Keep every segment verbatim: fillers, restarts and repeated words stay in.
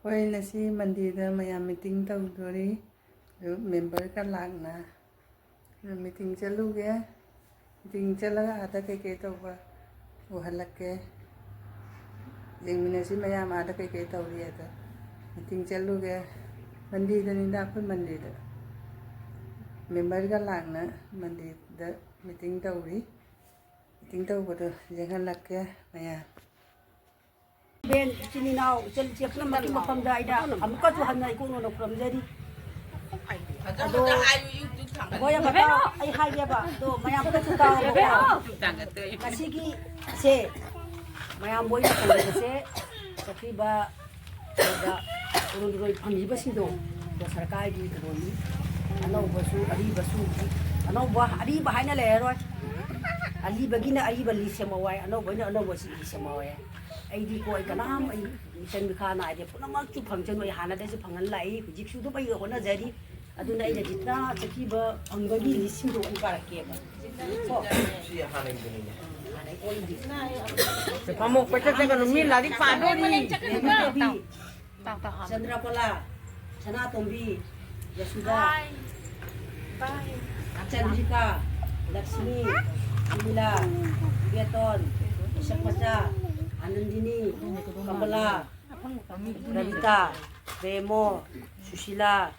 ꯑꯩꯈꯣꯏ ꯉꯁꯤ ꯃꯟꯗꯦꯗ ꯃꯌꯥꯝ ꯃꯤꯇꯤꯡ ꯇꯧꯗꯣꯔꯤ꯫ ꯑꯗꯨ ꯃꯦꯝꯕꯔꯒ ꯂꯥꯛꯅ ꯃꯤꯇꯤꯡ ꯆꯠꯂꯨꯒꯦ꯫ ꯃꯤꯇꯤꯡ ꯆꯠꯂꯒ ꯑꯥꯗ ꯀꯩꯀꯩ ꯇꯧꯕ ꯎꯍꯜꯂꯛꯀꯦ꯫ ꯌꯦꯡꯃꯤꯟꯅꯁꯤ ꯃꯌꯥꯝ ꯑꯥꯗ ꯀꯩꯀꯩ ꯇꯧꯔꯤ ꯑꯗꯣ꯫ ꯃꯤꯇꯤꯡ ꯆꯠꯂꯨꯒꯦ꯫ ꯃꯟꯗꯦꯗꯅꯤꯗ ꯑꯩꯈꯣꯏ ꯃꯟꯗꯦꯗ꯫ ꯃꯦꯝꯕꯔꯒ ꯂꯥꯛꯅ ꯃꯟꯗꯦꯗ ꯃꯤꯇꯤꯡ ꯇꯧꯔꯤ꯫ ꯃꯤꯇꯤꯡ ꯇꯧꯕꯗꯣ ꯌꯦꯡꯍꯜꯂꯛꯀꯦ ꯃꯌꯥꯝ꯫ ꯕꯦꯟ, ꯏꯆꯤꯟ ꯏꯅꯥꯎ, ꯏꯆꯜ ꯏꯆꯦ ꯄꯨꯝꯅꯃꯛꯀꯤ ꯃꯐꯝꯗ ꯑꯩꯅ ꯑꯃꯨꯛꯀꯁꯨ ꯍꯟꯅ ꯏꯀꯣꯛꯅꯅ ꯈꯨꯔꯨꯝꯖꯔꯤ꯫ ꯑꯗꯣ, ꯍꯣꯏ, ꯃꯇꯥꯎ, ꯑꯩ ꯍꯥꯏꯒꯦꯕ, ꯑꯗꯣ ꯃꯌꯥꯝ ꯈꯔꯁꯨ ꯇꯥꯎꯕꯀꯣ꯫ ꯉꯁꯤꯒꯤꯁꯦ ꯃꯌꯥꯝ ꯃꯣꯏꯅ ꯐꯪꯂꯤꯕꯁꯦ ꯆꯠꯈ꯭ꯔꯤꯕ ꯑꯗꯨꯗ ꯎꯔꯨꯝ ꯎꯔꯣꯏ ꯐꯪꯂꯤꯕꯁꯤꯡꯗꯣ, ꯑꯗꯣ ꯁꯔꯀꯥꯔꯒꯤ ꯀꯩꯅꯣꯅꯤ꯫ ꯑꯅꯧꯕꯁꯨ ꯑꯔꯤꯕꯁꯨ ꯍꯧꯖꯤꯛ ꯑꯅꯧꯕ ꯑꯔꯤꯕ ꯍꯥꯏꯅ ꯂꯩꯔꯔꯣꯏ꯫ ꯑꯔꯤꯕꯒꯤꯅ ꯑꯔꯤꯕ ꯂꯤꯁ ꯁꯦꯝꯃꯛꯑꯣ ꯍꯥꯏ, ꯑꯅꯧꯕꯒꯤꯅ ꯑꯅꯧꯕ ꯁꯤ ꯂꯤꯁ ꯁꯦꯝꯃꯛꯑꯣ ꯍꯥꯏ꯫ ꯑꯩꯗꯤ ꯀꯣ ꯑꯩ ꯀꯅꯥꯝ ꯑꯩ ꯃꯤꯆꯪ ꯃꯤꯈꯥ ꯅꯥꯏꯗꯦ, ꯄꯨꯝꯅꯃꯛꯁꯨ ꯐꯪꯁꯅꯨ꯫ ꯑꯩ ꯍꯥꯟꯅꯗꯩꯁꯨ ꯐꯪꯍꯟ ꯂꯥꯛꯏ, ꯍꯧꯖꯤꯛꯁꯨ ꯑꯗꯨꯝ ꯑꯩ ꯍꯣꯠꯅꯖꯔꯤ꯫ ꯑꯗꯨꯅ ꯑꯩꯅ ꯖꯤꯇꯥ ꯆꯠꯈꯤꯕ ꯐꯪꯕꯒꯤ ꯂꯤꯁꯁꯤꯡꯗꯣ ꯑꯩ ꯄꯥꯔꯛꯀꯦꯕ꯫ ꯀꯣ? ꯁꯤ ꯍꯥꯟꯅꯒꯤꯗꯨꯅꯤꯅꯦ꯫ ꯍꯥꯟꯅꯒꯤ ꯑꯣꯏꯗꯤ꯫ ꯃꯃꯣꯛ ꯄꯩꯁꯥ ꯆꯠꯀꯅꯨ, ꯃꯤ ꯂꯥꯏꯔꯤꯛ ꯄꯥꯗꯣꯔꯤ꯫ ꯔꯦꯅꯨ ꯗꯦꯕꯤ, ꯆꯟꯗ꯭ꯔꯀꯣꯂꯥ, ꯁꯅꯥꯇꯣꯝꯕꯤ, ꯌꯁꯨꯗꯥ, ꯆꯟꯗ꯭ꯔꯤꯀꯥ, ꯂꯛꯁꯃꯤ, ꯁꯨꯃꯤꯂꯥ, ꯕꯦꯇꯣꯟ, ꯏꯁꯛ ꯃꯆꯥ, ꯑꯥꯅꯟꯗꯤꯅꯤ, ꯀꯃꯂꯥ, ꯔꯕꯤꯇꯥ, ꯄ꯭ꯔꯦꯃꯣ, ꯁꯨꯁꯤꯂꯥ,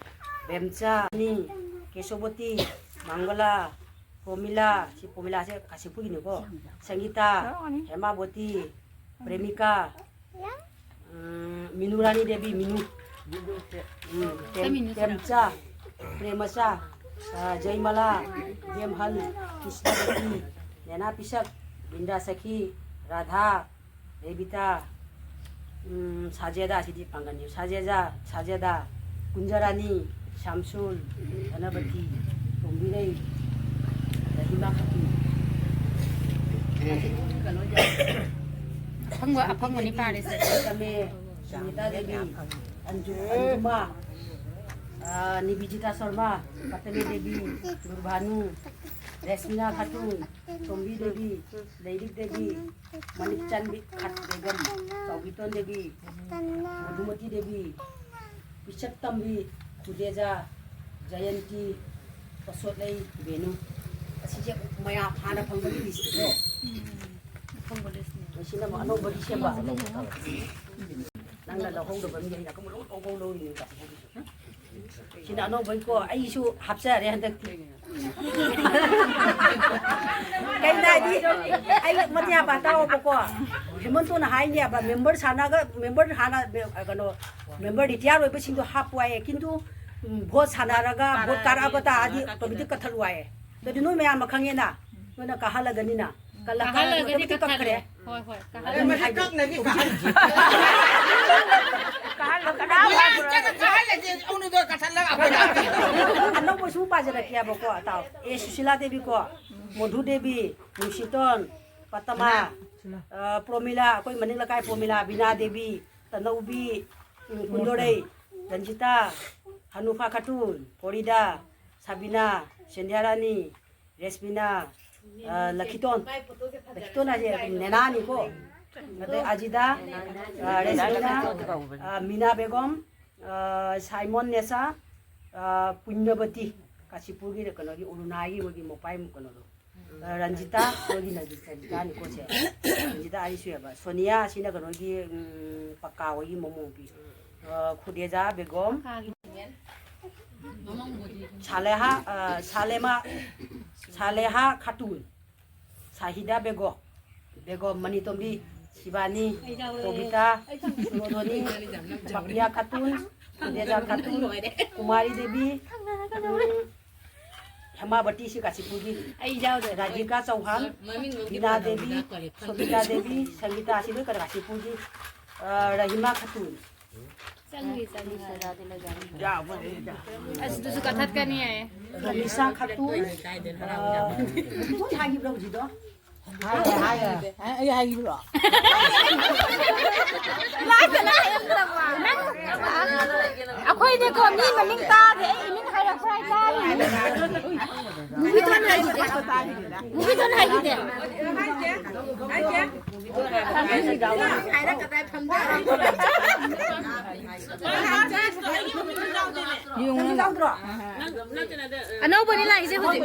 ꯕꯦꯝꯆꯥ, ꯅꯤ, ꯀꯦꯁꯣꯕꯇꯤ, ꯃꯪꯒꯣꯂꯥ, ꯄ꯭ꯔꯣꯃꯤꯂꯥ, ꯁꯤ ꯄ꯭ꯔꯣꯃꯤꯂꯥꯁꯦ ꯀꯥꯁꯤꯄꯨꯔꯒꯤꯅꯤꯀꯣ, ꯁꯪꯒꯤꯇꯥ, ꯍꯦꯃꯥꯕꯇꯤ, ꯄ꯭ꯔꯦꯃꯤꯀꯥ, ꯎꯝ, ꯃꯤꯅꯨ ꯔꯥꯅꯤ ꯗꯦꯕꯤ, ꯃꯤꯅꯨ, ꯎꯝ, ꯇꯦꯝ-, ꯇꯦꯝꯆꯥ, ꯄ꯭ꯔꯦꯃꯆꯥ, ꯑ, ꯖꯩꯃꯂꯥ, ꯖꯦꯝꯍꯟ, ꯀ꯭ꯔꯤꯁꯅꯕꯇꯤ, ꯅꯦꯅꯥ ꯄꯤꯁꯛ, ꯕꯤꯟꯗ꯭ꯔꯥ ꯁꯈꯤ, ꯔꯥꯙꯥ, ꯔꯦꯕꯤꯇꯥ, ꯎꯝ, ꯁꯥꯖꯦꯗꯥ, ꯁꯤꯗꯤ ꯄꯥꯡꯒꯟꯅꯤ꯫ ꯁꯥꯖꯦꯖꯥ, ꯁꯥꯖꯦꯗꯥ, ꯀꯨꯟꯖꯔꯥꯅꯤ, ꯁꯥꯝꯁꯨꯜ, ꯙꯅꯕꯇꯤ, ꯇꯣꯝꯕꯤꯔꯩ, ꯔꯍꯤꯃꯥ ꯈꯥꯇꯨꯟ꯫ ꯑꯐꯪꯕ, ꯑꯐꯪꯕꯅꯤ ꯄꯥꯔꯤꯁꯦ꯫ ꯇꯝꯃꯦ, ꯁꯨꯅꯤꯇꯥ ꯗꯦꯕꯤ, ꯑꯟꯖꯨ, ꯑꯟꯖꯨꯃꯥ, ꯑ, ꯅꯤꯕꯤꯖꯤꯇꯥ ꯁꯔꯃ, ꯄꯇꯃꯤ ꯗꯦꯕꯤ, ꯅꯨꯔꯚꯥꯅꯨ, ꯔꯦꯁꯃꯤꯅꯥ ꯈꯥꯇꯨꯟ, ꯇꯣꯝꯕꯤ ꯗꯦꯕꯤ, ꯂꯩꯔꯤꯛ ꯗꯦꯕꯤ, ꯃꯅꯤꯛꯆꯥꯟꯕꯤ ꯈꯠ ꯕꯦꯒꯝ, ꯆꯥꯎꯕꯤꯇꯣꯟ ꯗꯦꯕꯤ, ꯃꯙꯨꯃꯇꯤ ꯗꯦꯕꯤ, ꯄꯤꯁꯛ ꯇꯝꯕꯤ, ꯈꯨꯗꯦꯖꯥ, ꯖꯌꯟꯇꯤ, ꯄꯁꯣꯠꯂꯩ ꯕꯦꯅꯨ꯫ ꯑꯁꯤꯁꯦ ꯃꯌꯥꯝ ꯍꯥꯟꯅ ꯐꯪꯕꯒꯤ ꯂꯤꯁꯅꯤꯀꯣ꯫ ꯃꯁꯤꯅ ꯑꯃꯨꯛ ꯑꯅꯧꯕꯒꯤ ꯁꯦꯝꯕ꯫ ꯅꯪꯅ ꯂꯧꯍꯧꯗꯕ ꯃꯤ ꯑꯩꯅ ꯀꯃꯥꯏꯅ ꯂꯧꯍꯧ ꯂꯧꯔꯤꯅꯣ? ꯁꯤꯅ ꯑꯅꯧꯕꯩꯀꯣ, ꯑꯩꯁꯨ ꯍꯥꯞꯆꯔꯦ ꯍꯟꯗꯛꯇꯤ꯫ ꯀꯩꯅꯣ ꯍꯥꯏꯗꯤ, ꯑꯩ ꯃꯇꯦꯛ ꯄꯥꯡ ꯇꯥꯛꯑꯣꯕꯀꯣ꯫ ꯍꯦꯃꯟꯇꯣꯅ ꯍꯥꯏꯅꯦꯕ, ꯃꯦꯝꯕꯔ ꯁꯥꯟꯅꯒ, ꯃꯦꯝꯕꯔ ꯍꯥꯟꯅ, ꯀꯩꯅꯣ, ꯃꯦꯝꯕꯔ ꯔꯤꯇꯤꯌꯥꯔ ꯑꯣꯏꯕꯁꯤꯡꯗꯣ ꯍꯥꯞꯄꯨ ꯍꯥꯏꯌꯦ, ꯀꯤꯟꯇꯨ, ꯎꯝ, ꯚꯣꯠ ꯁꯥꯟꯅꯔꯒ, ꯚꯣꯠ ꯀꯥꯔꯛꯑꯕ ꯇꯥꯔꯗꯤ ꯑꯣꯇꯣꯃꯦꯇꯤꯛ ꯀꯛꯊꯠꯂꯨ ꯍꯥꯏꯌꯦ꯫ ꯑꯗꯨꯗꯤ ꯅꯣꯏ ꯃꯌꯥꯝꯅ ꯈꯪꯉꯦꯅ, ꯅꯣꯏꯅ ꯀꯥꯍꯜꯂꯒꯅꯤꯅ꯫ ꯀꯜꯂ-, ꯀꯥꯍꯜꯂꯒꯗꯤ ꯑꯣꯇꯣꯃꯦꯇꯤꯛ ꯀꯛꯈ꯭ꯔꯦ꯫ ꯀꯛꯊꯠꯂꯦ꯫ ꯍꯣꯏ, ꯍꯣꯏ, ꯑꯗꯨꯅꯤ ꯀꯥꯍꯜꯂꯒꯗꯤ꯫ ꯍꯥꯏꯗꯣ꯫ ꯀꯛꯅꯗꯤ ꯀꯥꯍꯟ-, ꯀꯥꯍꯜꯂꯣ, ꯀꯅꯥ ꯃꯌꯥꯝ ꯍꯥꯏꯕ꯭ꯔꯣ? ꯆꯪꯉ ꯀꯥꯍꯜꯂꯁꯦ, ꯑꯎꯅꯗꯣ ꯀꯛꯊꯠꯂꯒ ꯑꯩꯈꯣꯏꯅ꯫ ꯑꯅꯧꯕ ꯁꯨꯝ ꯄꯥꯖꯔꯛꯀꯦꯕꯀꯣ, ꯇꯥꯎ꯫ ꯑꯦ ꯁꯨꯁꯤꯂꯥ ꯗꯦꯕꯤ ꯀꯣ, ꯃꯣꯙꯨ ꯗꯦꯕꯤ, ꯅꯨꯡꯁꯤꯇꯣꯟ, ꯄꯇꯃꯥ, ꯑ, ꯄ꯭ꯔꯣꯃꯤꯂꯥ, ꯑꯩꯈꯣꯏ ꯃꯅꯤꯡ ꯂꯩꯀꯥꯏ ꯄ꯭ꯔꯣꯃꯤꯂꯥ, ꯕꯤꯅꯥ ꯗꯦꯕꯤ, ꯇꯅꯧꯕꯤ, ꯎꯝ, ꯀꯨꯟꯗꯣꯔꯩ, ꯔꯟꯖꯤꯇꯥ, ꯍꯅꯨꯐꯥ ꯈꯥꯇꯨꯟ, ꯐꯣꯔꯤꯗꯥ, ꯁꯥꯕꯤꯅꯥ, ꯁꯦꯟꯙ꯭ꯌꯥꯔꯥꯅꯤ, ꯔꯦꯁꯃꯤꯅꯥ, ꯑ, ꯂꯛꯈꯤꯇꯣꯟ, ꯂꯛꯈꯤꯇꯣꯟ ꯍꯥꯏꯁꯦ ꯅꯦꯅꯥꯅꯤꯀꯣ, ꯑꯗꯩ ꯑꯖꯤꯗꯥ, ꯑ, ꯔꯦꯁꯃꯤꯅꯥ, ꯑ, ꯃꯤꯅꯥ ꯕꯦꯒꯝ, ꯑ, ꯁꯥꯏꯃꯣꯟ ꯅꯦꯁꯥ, ꯑ, ꯄꯨꯅ꯭ꯌꯕꯇꯤ, ꯀꯥꯁꯤꯄꯨꯔꯒꯤ ꯀꯩꯅꯣꯒꯤ ꯑꯔꯨꯅꯥꯒꯤ ꯃꯣꯏꯒꯤ ꯃꯣꯄꯥꯏ ꯀꯩꯅꯣꯗꯣ꯫ ꯑ, ꯔꯟꯖꯤꯇꯥ, ꯅꯣꯏꯒꯤ ꯔꯟꯖꯤꯇꯥꯅꯤꯀꯣ ꯁꯦ꯫ ꯔꯟꯖꯤꯇꯥ ꯑꯅꯤ ꯁꯨꯏꯑꯕ꯫ ꯁꯣꯅꯤꯌꯥ ꯑꯁꯤꯅ ꯀꯩꯅꯣꯒꯤ, ꯎꯝ, ꯄꯛꯀꯥ ꯍꯣꯏꯒꯤ ꯃꯃꯧ ꯅꯨꯄꯤ꯫ ꯑ, ꯈꯨꯗꯦꯖꯥ ꯕꯦꯒꯝ, ꯁꯥꯂꯦꯍꯥ, ꯑ, ꯁꯥꯂꯦꯃꯥ, ꯁꯥꯂꯦꯍꯥ ꯈꯥꯇꯨꯟ, ꯁꯥꯍꯤꯗꯥ ꯕꯦꯒꯝ, ꯕꯦꯒꯝ ꯃꯅꯤꯇꯣꯝꯕꯤ, ꯁꯤꯕꯥꯅꯤ, ꯀꯣꯕꯤꯇꯥ, ꯁꯨꯔꯣꯗꯣꯅꯤ, ꯄꯥꯄꯤꯌꯥ ꯈꯥꯇꯨꯟ, ꯈꯨꯗꯦꯖꯥ ꯈꯥꯇꯨꯟ, ꯀꯨꯃꯥꯔꯤ ꯗꯦꯕꯤ, ꯎꯝ, ꯍꯦꯃꯥꯕꯇꯤ ꯁꯤ ꯀꯥꯁꯤꯄꯨꯔꯒꯤ꯫ ꯑꯩ ꯌꯥꯎꯗꯦ꯫ ꯔꯥꯙꯤꯀꯥ ꯆꯧꯍꯥꯟ, ꯃꯃꯤꯡ ꯂꯧꯗꯤ ꯕꯤꯅꯥ ꯄꯟꯗꯕꯅꯤꯅ ꯗꯦꯕꯤ, ꯀꯔꯤ ꯈꯪꯗꯦ꯫ ꯁꯣꯕꯤꯇꯥ ꯗꯦꯕꯤ, ꯁꯪꯒꯤꯇꯥ ꯑꯁꯤ ꯂꯣꯏ ꯀꯥꯁꯤꯄꯨꯔꯒꯤ꯫ ꯑ, ꯔꯍꯤꯃꯥ ꯈꯥꯇꯨꯟ꯫ ꯆꯪꯉꯤ, ꯆꯪꯉꯤ꯫ ꯑꯁ, ꯑꯗꯨꯁꯨ ꯀꯛꯊꯠꯀꯅꯤ ꯍꯥꯏꯌꯦ꯫ ꯔꯃꯤꯁꯥ ꯈꯥꯇꯨꯟ꯫ ꯑ, ꯂꯣꯏ ꯍꯥꯏꯈꯤꯕ꯭ꯔꯣ ꯍꯧꯖꯤꯛꯗꯣ? ꯍꯥꯏꯌꯦ, ꯍꯥꯏꯌꯦ꯫ ꯑꯩ ꯍꯥꯏꯈꯤꯕ꯭ꯔꯣ? ꯂꯥꯁꯇ ꯅꯪ ꯍꯥꯏꯔꯛꯀꯗꯕ꯫ ꯅꯪ, ꯑꯩꯈꯣꯏꯗꯤꯀꯣ ꯃꯤ ꯃꯃꯤꯡ ꯇꯥꯗꯦ, ꯑꯩ ꯃꯃꯤꯡ ꯍꯥꯏꯔꯛꯄ ꯍꯥꯏꯇꯥꯔꯦ꯫ ꯃꯨꯚꯤꯗꯣꯟ ꯍꯥꯏꯈꯤꯗꯦ꯫ ꯃꯨꯚꯤꯗꯣꯟ ꯍꯥꯏꯈꯤꯗꯦ꯫ ꯑꯅꯧꯕꯅꯤ ꯂꯥꯛꯏꯁꯦ ꯍꯧꯖꯤꯛ꯫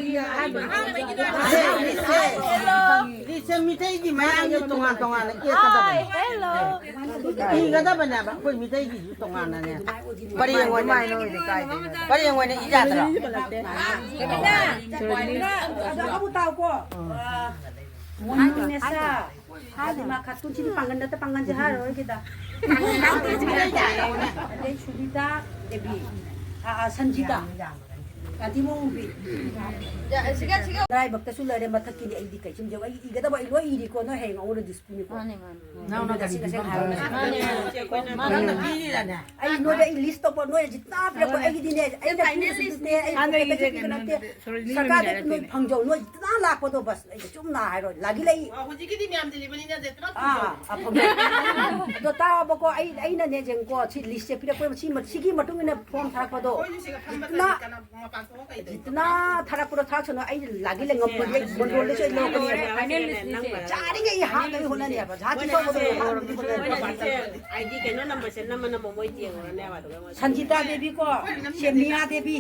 ꯂꯤꯁꯦ ꯃꯤꯇꯩꯒꯤ ꯃꯌꯥꯝꯒꯤ ꯇꯣꯉꯥꯟ ꯇꯣꯉꯥꯟꯅ ꯏꯔꯛꯀꯗꯕꯅꯤ꯫ ꯏꯒꯗꯕꯅꯦꯕ ꯑꯩꯈꯣꯏ ꯃꯤꯇꯩꯒꯤꯁꯨ ꯇꯣꯉꯥꯟꯅꯅꯦ꯫ ꯄꯔꯦꯡ ꯑꯣꯏꯅ, ꯄꯔꯦꯡ ꯑꯣꯏꯅ ꯏ ꯌꯥꯗ꯭ꯔꯣ? ꯑꯗꯣ ꯑꯃꯨꯛ ꯇꯥꯎꯀꯣ꯫ ꯃꯣꯅꯨꯅꯦꯁꯥ, ꯐꯥꯇꯤꯃꯥ ꯈꯥꯇꯨꯟ, ꯁꯤꯗꯤ ꯄꯥꯡꯒꯟ ꯅꯠꯇ, ꯄꯥꯡꯒꯟꯁꯦ ꯍꯥꯏꯔꯔꯣꯏꯒꯦꯗ꯫ ꯑꯗꯩ ꯁꯨꯅꯤꯇꯥ ꯗꯦꯕꯤ, ꯑ, ꯑ, ꯁꯟꯖꯤꯇꯥ, ꯀꯥꯟꯇꯤ ꯃꯣꯡꯕꯤ꯫ ꯂꯥꯏꯕꯛꯇꯁꯨ ꯂꯩꯔꯦ, ꯃꯊꯛꯀꯤꯗꯤ ꯑꯩꯗꯤ ꯀꯩꯁꯨꯝ ꯌꯦꯡꯉꯣ꯫ ꯑꯩ ꯏꯒꯗꯕ ꯑꯩ ꯂꯣꯏ ꯏꯔꯤꯀꯣ, ꯅꯣꯏ ꯍꯌꯦꯡ ꯑꯉꯣꯟꯗ ꯗꯤꯁꯄ꯭ꯌꯨꯠꯅꯤꯀꯣ꯫ ꯃꯥꯅꯦ ꯃꯥꯅꯦ꯫ ꯅꯣꯏ ꯃꯁꯤꯡ ꯃꯁꯤꯡ ꯍꯥꯏꯔꯣ꯫ ꯃꯥꯅꯦ ꯃꯥꯅꯦ꯫ ꯑꯩ ꯅꯣꯏꯗ ꯑꯩ ꯂꯤꯁ ꯇꯧꯕ ꯅꯣꯏ ꯖꯤꯇꯥ ꯄꯤꯔꯛꯄ ꯑꯩꯒꯤꯗꯤꯅꯦ꯫ ꯑꯩꯅ ꯄꯤꯕꯁꯨ ꯄꯤꯕ ꯅꯠꯇꯦ꯫ ꯁꯔꯀꯥꯔꯗ ꯅꯣꯏ ꯐꯪꯖꯧ꯫ ꯅꯣꯏ ꯖꯤꯇꯥ ꯂꯥꯛꯄꯗꯣ ꯕꯁ ꯑꯩ ꯆꯨꯝꯅ ꯍꯥꯏꯔꯣꯏ꯫ ꯂꯥꯒꯤ ꯂꯩ꯫ ꯍꯧꯖꯤꯛꯀꯤꯗꯤ ꯃꯌꯥꯝ ꯗꯤꯂꯤꯚꯔꯤ ꯅꯠꯇꯦ ꯄꯨꯂꯞ ꯑꯥ, ꯑꯐꯪꯕ꯫ ꯑꯗꯣ ꯇꯥꯎꯕꯀꯣ, ꯑꯩ, ꯑꯩꯅꯅꯦ ꯌꯦꯡꯉꯨꯀꯣ, ꯁꯤ ꯂꯤꯁꯁꯦ ꯄꯤꯔꯛꯄ ꯁꯤ, ꯁꯤꯒꯤ ꯃꯇꯨꯡ ꯏꯟꯅ ꯐꯣꯔꯝ ꯊꯥꯔꯛꯄꯗꯣ ꯑꯩꯈꯣꯏꯁꯨ ꯁꯤꯒ ꯐꯝꯕ ꯖꯤꯇꯥ, ꯃꯄꯥꯟ ꯊꯣꯛꯑ ꯀꯩꯗꯧ? ꯖꯤꯇꯥꯅ ꯊꯥꯔꯛꯄꯗꯣ ꯊꯥꯔꯛꯁꯅꯨ꯫ ꯑꯩ ꯂꯥꯒꯤ ꯂꯩ ꯉꯝꯃꯣꯏ꯫ ꯑꯩ ꯃꯣꯟꯗꯣꯜꯗꯁꯨ ꯑꯩ ꯂꯧꯔꯛꯀꯅꯤ꯫ ꯐꯥꯏꯅꯦꯜ ꯂꯤꯁꯅꯤ ꯁꯦ꯫ ꯅꯪ ꯆꯥꯔꯤꯉꯩ ꯑꯩ ꯍꯥꯠꯅꯕ ꯍꯣꯠꯅꯅꯦꯕ꯫ ꯖꯥꯇꯤ ꯇꯧꯕꯗꯣ ꯑꯩ ꯍꯥꯠꯅꯕꯗꯤ ꯍꯣꯠꯅꯅꯦꯕ꯫ ꯃꯣꯏꯅ ꯁꯤꯁꯦ ꯑꯥꯏ ꯗꯤ ꯀꯩꯅꯣ ꯅꯝꯕꯔꯁꯦ ꯅꯝꯃ ꯅꯝꯃ ꯃꯣꯏ ꯌꯦꯡꯉꯨꯔꯅꯦꯕ ꯑꯗꯨꯒ ꯃꯣꯏ ꯁꯟꯖꯤꯇꯥ ꯗꯦꯕꯤ ꯀꯣ, ꯁꯦ ꯃꯤꯅꯥ ꯗꯦꯕꯤ꯫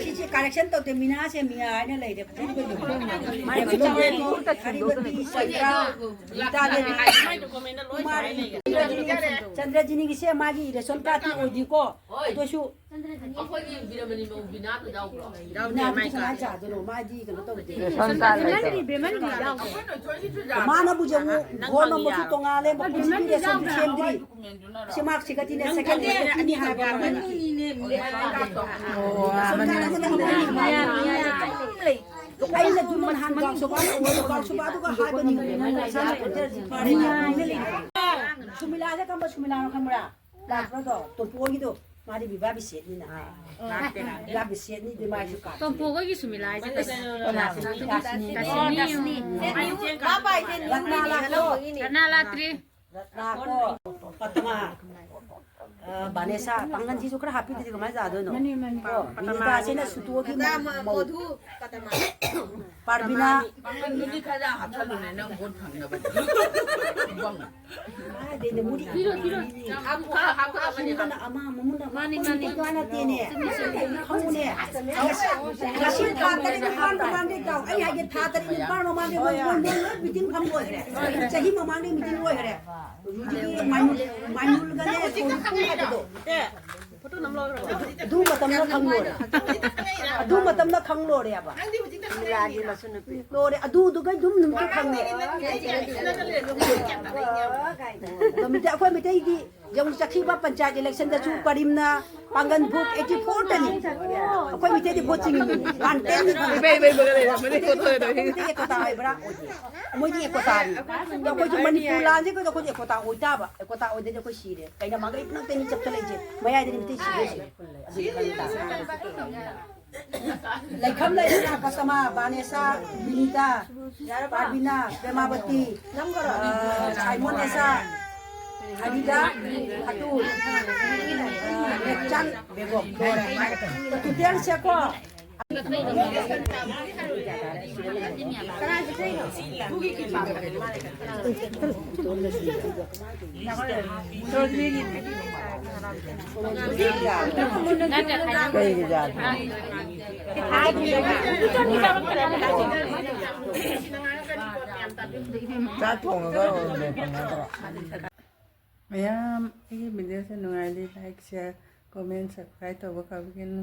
ꯁꯤꯁꯦ ꯀꯔꯦꯛꯁꯟ ꯇꯧꯗꯦ, ꯃꯤꯅꯥ ꯁꯦ ꯃꯤꯌꯥ ꯍꯥꯏꯅ ꯂꯩꯔꯦ꯫ ꯐꯖꯅ ꯀꯩꯅꯣ꯫ ꯍꯔꯤꯃꯇꯤ, ꯆꯟꯗ꯭ꯔꯥ, ꯒꯤꯇꯥ ꯗꯦꯕꯤ, ꯀꯨꯃꯥꯔꯤ, ꯆꯟꯗ꯭ꯔꯖꯤꯅꯤꯒꯤꯁꯦ ꯃꯥꯒꯤ ꯔꯦꯁꯟ ꯀꯥꯔꯗꯇꯤ ꯑꯣꯏꯗꯦꯀꯣ꯫ ꯑꯗꯨꯁꯨ ꯑꯩꯈꯣꯏꯒꯤ ꯕꯤꯔꯃꯅꯤ ꯃꯧ ꯕꯤꯅꯥꯗꯨ ꯌꯥꯎꯕ꯭ꯔꯣ? ꯕꯤꯅꯥꯗꯨꯗꯤ ꯀꯃꯥꯏꯅ ꯆꯥꯗꯣꯏꯅꯣ? ꯃꯥꯗꯤ ꯀꯩꯅꯣ ꯇꯧꯗꯦ꯫ ꯔꯦꯁꯟ ꯀꯥꯔꯗ ꯂꯩꯇꯕ꯫ ꯃꯥꯅꯕꯨ ꯌꯦꯡꯉꯨ, ꯐꯣꯟ ꯅꯝꯕꯔꯁꯨ ꯇꯣꯉꯥꯜꯂꯦ, ꯃꯈꯨꯠꯁꯤꯒꯤ ꯔꯦꯁꯟꯁꯨ ꯁꯦꯝꯗ꯭ꯔꯤ꯫ ꯁꯤ ꯃꯥꯔꯛꯁꯤꯒꯗꯤꯅꯦ ꯁꯦꯀꯦꯟ ꯄꯤꯅꯤ ꯍꯥꯏꯕ꯫ ꯑꯩꯅ ꯑꯗꯨ ꯅꯍꯥꯟ ꯀꯥꯎꯁꯨꯕꯥ, ꯀꯥꯎꯁꯨꯕꯥꯗꯨꯒ ꯍꯥꯏꯕꯅꯤ꯫ ꯁꯨꯃꯤꯂꯥꯁꯦ ꯀꯔꯝꯕ ꯁꯨꯃꯤꯂꯥꯅꯣ ꯈꯪꯕ꯭ꯔꯥ? ꯂꯥꯛꯄ꯭ꯔꯥꯗꯣ? ꯇꯣꯝꯄꯣꯒꯤꯗꯣ꯫ ꯃꯥꯗꯤ ꯕꯤꯕꯥ ꯕꯤꯁꯦꯠꯅꯤꯅ꯫ ꯕꯤꯕꯥ ꯕꯤꯁꯦꯠꯅꯤꯗꯤ ꯃꯥꯏꯁꯨ ꯀꯥꯞꯄꯤ꯫ ꯇꯣꯝꯄꯣꯛꯈꯣꯏꯒꯤ ꯁꯨꯃꯤꯂꯥ ꯍꯥꯏꯁꯦ ꯀꯩꯅꯣ? ꯀꯅꯥ? ꯗꯥꯁꯤꯅꯤ꯫ ꯔꯠꯅꯥ ꯂꯥꯛꯄ꯭ꯔꯣ? ꯔꯠꯅꯥ ꯂꯥꯛꯇ꯭ꯔꯤ꯫ ꯔꯠꯅꯥ ꯀꯣ? ꯄꯗꯃꯥ꯫ ꯑ, ꯚꯥꯅꯦꯁꯥ, ꯄꯥꯡꯒꯟꯁꯤꯁꯨ ꯈꯔ ꯍꯥꯞꯄꯤꯗ꯭ꯔꯗꯤ ꯀꯃꯥꯏꯅ ꯆꯥꯗꯣꯏꯅꯣ? ꯃꯥꯅꯤ, ꯃꯥꯅꯤ꯫ ꯀꯣ, ꯕꯤꯅꯤꯇꯥꯁꯤꯅ ꯁꯨꯇꯣꯛꯑꯒꯤ ꯃꯧ꯫ ꯃꯧ꯫ ꯃꯙꯨ ꯀꯗꯃꯥ꯫ ꯄꯥꯔꯕꯤꯅꯥ꯫ ꯄꯥꯡꯒꯟꯗꯨꯗꯤ ꯈꯔ ꯍꯥꯞꯆꯜꯂꯨꯅꯦ, ꯅꯪ ꯚꯣꯠ ꯐꯪꯅꯕ꯫ ꯍꯥꯞꯄꯨ, ꯍꯥꯞꯀꯗꯕꯅꯦ꯫ ꯃꯥꯅꯤ, ꯃꯥꯅꯤ꯫ ꯈꯪꯉꯨꯅꯦ꯫ ꯉꯁꯤ ꯊꯥ ꯇꯔꯦꯠ ꯅꯤꯄꯥꯜ ꯃꯃꯥꯡꯗꯩ ꯇꯧ꯫ ꯑꯩ ꯍꯥꯏꯒꯦ, ꯊꯥ ꯇꯔꯦꯠ ꯅꯤꯄꯥꯜ ꯃꯃꯥꯡꯗꯩ ꯃꯣꯏ, ꯃꯣꯏ, ꯃꯣꯏ ꯂꯣꯏ meeting ꯐꯝ ꯂꯣꯏꯈ꯭ꯔꯦ꯫ ꯆꯍꯤ ꯃꯃꯥꯡꯗꯩ meeting ꯂꯣꯏꯈ꯭ꯔꯦ꯫ ꯍꯧꯖꯤꯛꯀꯤ ꯃꯥꯏꯃꯨꯜ-, ꯃꯥꯏꯃꯨꯜꯒꯅꯦ, ꯀꯣꯡꯀꯨ ꯍꯥꯏꯕꯗꯣ꯫ ꯑꯗꯨ ꯃꯇꯝꯗ ꯈꯪꯂꯣꯔꯦ꯫ ꯑꯗꯨ ꯃꯇꯝꯗ ꯈꯪꯂꯣꯔꯦꯕ꯫ ꯂꯣꯏꯔꯦ, ꯑꯗꯨꯗꯨꯒ ꯑꯗꯨꯝ ꯅꯨꯃꯤꯠꯇꯨ ꯈꯪꯉꯦ꯫ ꯑꯗꯣ ꯃꯤꯇꯩ-, ꯑꯩꯈꯣꯏ ꯃꯤꯇꯩꯗꯤ ꯌꯦꯡꯉꯨ, ꯆꯠꯈꯤꯕ ꯄꯟꯆꯥꯌꯠ electionꯗꯁꯨ ꯀꯔꯤꯝꯅ ꯄꯥꯡꯒꯟ vote eighty fourꯇꯅꯤ꯫ ꯑꯩꯈꯣꯏ ꯃꯤꯇꯩꯗꯤ vote ꯆꯤꯡꯉꯤꯅꯤ꯫ One tenꯅꯤ ꯈꯪꯉꯦ꯫ ꯏꯕꯦ, ꯏꯕꯦ, ꯏꯕꯦ, ꯏꯕꯦ, ꯃꯣꯏꯗꯤ ꯀꯣꯠꯊꯣꯛꯑꯦ, ꯇꯧꯔꯤ꯫ ꯃꯤꯇꯩ ꯑꯦꯀꯣꯇꯥ ꯍꯥꯏꯕ꯭ꯔꯥ? ꯃꯣꯏꯗꯤ ꯑꯦꯀꯣꯇꯥꯅꯤ꯫ ꯑꯗꯣ ꯑꯩꯈꯣꯏꯁꯨ ꯃꯅꯤꯄꯨꯔ ꯂꯥꯟꯁꯦ ꯑꯩꯈꯣꯏꯗ, ꯑꯩꯈꯣꯏꯁꯨ ꯑꯦꯀꯣꯇꯥ ꯑꯣꯏꯇꯥꯕ꯫ ꯑꯦꯀꯣꯇꯥ ꯑꯣꯏꯗꯗꯤ ꯑꯩꯈꯣꯏ ꯁꯤꯔꯦ꯫ ꯀꯩꯅꯣ ꯃꯥꯡꯒꯩ ꯄꯨꯂꯞꯇꯅꯤ ꯆꯞꯇ ꯂꯩꯁꯦ꯫ ꯃꯌꯥꯏꯗꯅꯤ ꯃꯤꯇꯩ ꯁꯤꯗꯣꯏꯁꯦ꯫ ꯑꯗꯨꯗꯤ ꯈꯪꯗꯦ꯫ ꯂꯩꯈꯝ ꯂꯩꯔꯦꯅ ꯄꯁꯃꯥ, ꯕꯥꯅꯦꯁꯥ, ꯕꯤꯅꯤꯇꯥ, ꯄꯥꯔꯕꯤꯅꯥ, ꯄ꯭ꯔꯦꯃꯥꯕꯇꯤ, ꯑ, ꯁꯥꯏꯃꯣꯟ ꯅꯦꯁꯥ, ꯍꯔꯤꯗꯥ, ꯈꯥꯇꯨ, ꯑ, ꯃꯦꯛꯆꯥꯟ, ꯕꯦꯒꯣꯝ꯫ ꯂꯣꯏꯔꯦ꯫ ꯇꯣꯇꯦꯜꯁꯦꯀꯣ꯫ ꯀꯩꯒꯤ ꯌꯥꯗ꯭ꯔꯤꯅꯣ? ꯆꯥꯛ ꯊꯣꯡꯉꯒ ꯑꯣꯏꯔꯝꯃꯦ ꯐꯪꯒꯗ꯭ꯔꯣ? ꯃꯌꯥꯝ ꯑꯩꯒꯤ videoꯁꯦ ꯅꯨꯡꯉꯥꯏꯔꯗꯤ like, share, comment, subscribe ꯇꯧꯕ ꯀꯥꯎꯕꯤꯒꯅꯨ꯫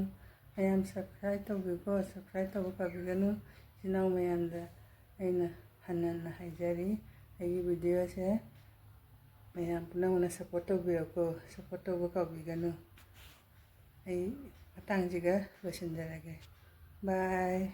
ꯃꯌꯥꯝ subscribe ꯇꯧꯕꯤꯌꯨꯀꯣ, subscribe ꯇꯧꯕ ꯀꯥꯎꯕꯤꯒꯅꯨ꯫ ꯏꯆꯤꯟ ꯏꯅꯥꯎ ꯃꯌꯥꯝꯗ ꯑꯩꯅ ꯍꯟꯅ ꯍꯟꯅ ꯍꯥꯏꯖꯔꯤ, ꯑꯩꯒꯤ videoꯁꯦ ꯃꯌꯥꯝ ꯄꯨꯝꯅꯃꯛꯅ support ꯇꯧꯕꯤꯔꯣꯀꯣ, support ꯇꯧꯕ ꯀꯥꯎꯕꯤꯒꯅꯨ꯫ ꯑꯩ ꯃꯇꯥꯡꯁꯤꯒ ꯂꯣꯏꯁꯤꯟꯖꯔꯒꯦ꯫ Bye꯫